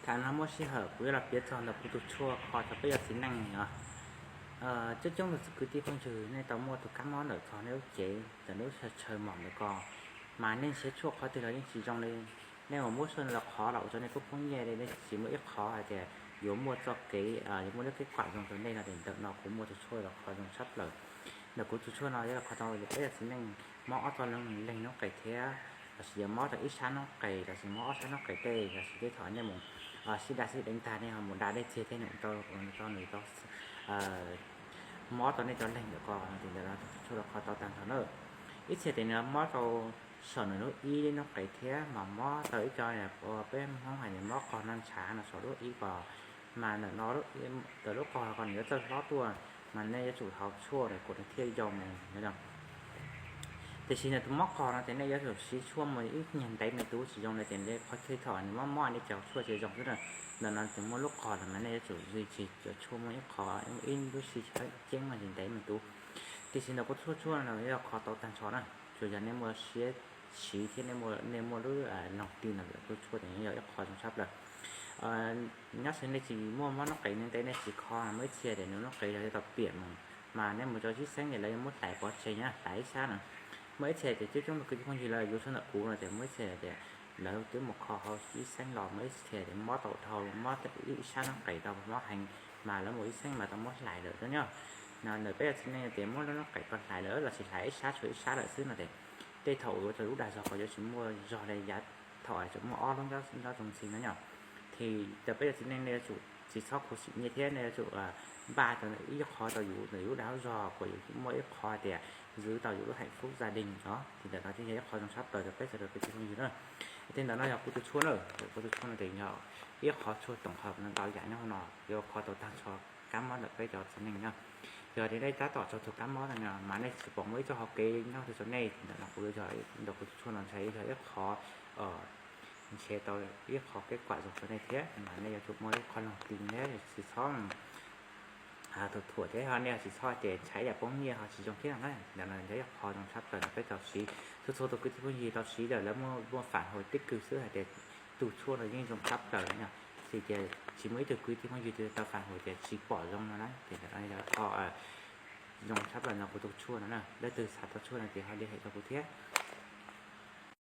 Tam no muaj sij hawm kuv yuav los piav txog ntawm kuv tus tshuaj kho rau peb cov txiv neej os. Coob coob tus kwv tij phooj ywg nej tau muaj tus kab mob ntawm txog nej lub cev ntawm lub chaw mom ntawm ko, mas nej siv tshuaj qhov twg los yeej tsis zoo li. Nej mus muab tshuaj los qhov los ua rau nej poob poob nyiaj li, nej tsis muaj ib qhov hais tias yuav muaj txoj kev, yuav muaj lub kev kam zoo rau nej no ces ntawm no kuv muaj tus tshuaj los kho zoo tshaj plaws. Ntawm kuv tus tshuaj no yuav los kho tau peb cov txiv neej mob ob txoj leeg noob qes thiab, los sis yog mob rau ib sab noob qes los sis mob ob sab noob qes tej, los sis tej thaum nej mus sib da sib deev tag nej ho mus da dej txiag tej num rau nws tau mob tau nej cov leeg ntawm ko no ces ntawm no tus tshuaj los kho tau tag nrho na. Ib txhia ces nws mob rau saum nws lub ib noob qes thiab, mas mob tau ib co peb Hmoob hais tias mob qog noj ntshav no saum lub ib ko, mas ntawm no ntawm lub qog ko nws yuav txawj hlob tuaj, mas nej yuav tsum haus tshuaj kom nws thiaj yau mus. Tiam sis ntawm tus mob qog no ces nej yuav tsum siv tshuaj mus ib nyuag ntev me tus tsis zoo li, ces qhov chaw thaum nws mob mob nej cov tshuaj tsis zoo xwb na. Ntawm no ces muaj lub qog los mas nej yuav tsum duy trì cov tshuaj muaj ib qho, ib lub sij hawm ceeb mas tsis ntev me tus. Tiam sis ntawm kuv tshuaj tshuaj no yog kho tau tag nrho na, tsuas yog nej muaj siab siv thiab nej muaj lub lòng tin ntawm kuv tshuaj ces yog ib qho zoo tshaj plaws. Nyob xws nej tsis muaj mob noob qes ntev nej tsis kho, muaj ib txhia ces nws noob qes yog tau piam mus, mas nej mus rau sib xeeb ces lawv yuav muab hlais pov tseg na, hlais ib sab na. Muaj ib txhia ces coob coob tus kwv tij phooj ywg lawv yuav tshuaj ntawm kuv no ces muaj ib txhia tias lawv twb mus kho hauv sib xeeb los, muaj ib txhia ces mob tau dhau, mob ib sab noob qes tau mob heev, mas lawv mus ib xeeb mas tau muab hlais lawm na. Ntawm peb cov txiv neej tias muab lub noob qes ko hlais lawm los sis hlais ib sab tshuav ib sab lawm xwb no ces tej thaum ua rau lub dag zog ko yuav tsis muaj zog li yav thaum tseem muaj ob lub nyob zoo ntxiv no yom. Ces ntawm peb cov txiv neej nej yuav tsum tsis txhob khuv xim nyiaj thiab nej yuav tsum npaj ib qho rau yus ntawm yus lub dag lub zog kom yus muaj ib qho hais tias zwv tau yus lub hạnh phúc gia đình os. Ces ntawm no thiaj yog ib qho zoo tshaj plaws rau peb sawv daws kwv tij phooj ywg na. Tej ntawm no yog kuv tus tshuaj na, kuv tus tshuaj no ces yog ib qho tshuaj tổng hợp no ntau yam nyob hauv no yuav kho tau tag nrho kab mob ntawm peb cov txiv neej na. Yog tias nej tab tom raug tus kab mob no mas nej tsis pom muaj ib txoj hauv kev nyob rau nej, ntawm no kuv yuav yog ntawm kuv tus tshuaj no ntshai yog ib qho nrhiav tau ib qho kev kam zoo rau nej thiab, mas nej yuav tsum muaj ib qho lòng tin thiab tsis txhob thuam thuam thiab ho nej tsis txhob tias ntshai yam poob nyiaj ho tsis zoo thiab na. Ntawm no yog ib qho zoo tshaj plaws rau peb tau siv, txhua txhua tus kwv tij phooj ywg tau siv lawm lawv muaj phản hồi tích cực xwb hais tias tus tshuaj no yeej zoo tshaj plaws na. Tsis tias tsis muaj ib tug kwv tij phooj ywg twg tau phản hồi tias tsis pom zoo no na, ces ntawm no yog qho zoo tshaj plaws no kuv tus tshuaj no na. Leej twg xav tau tshuaj no ces ho liên hệ rau kuv thiab.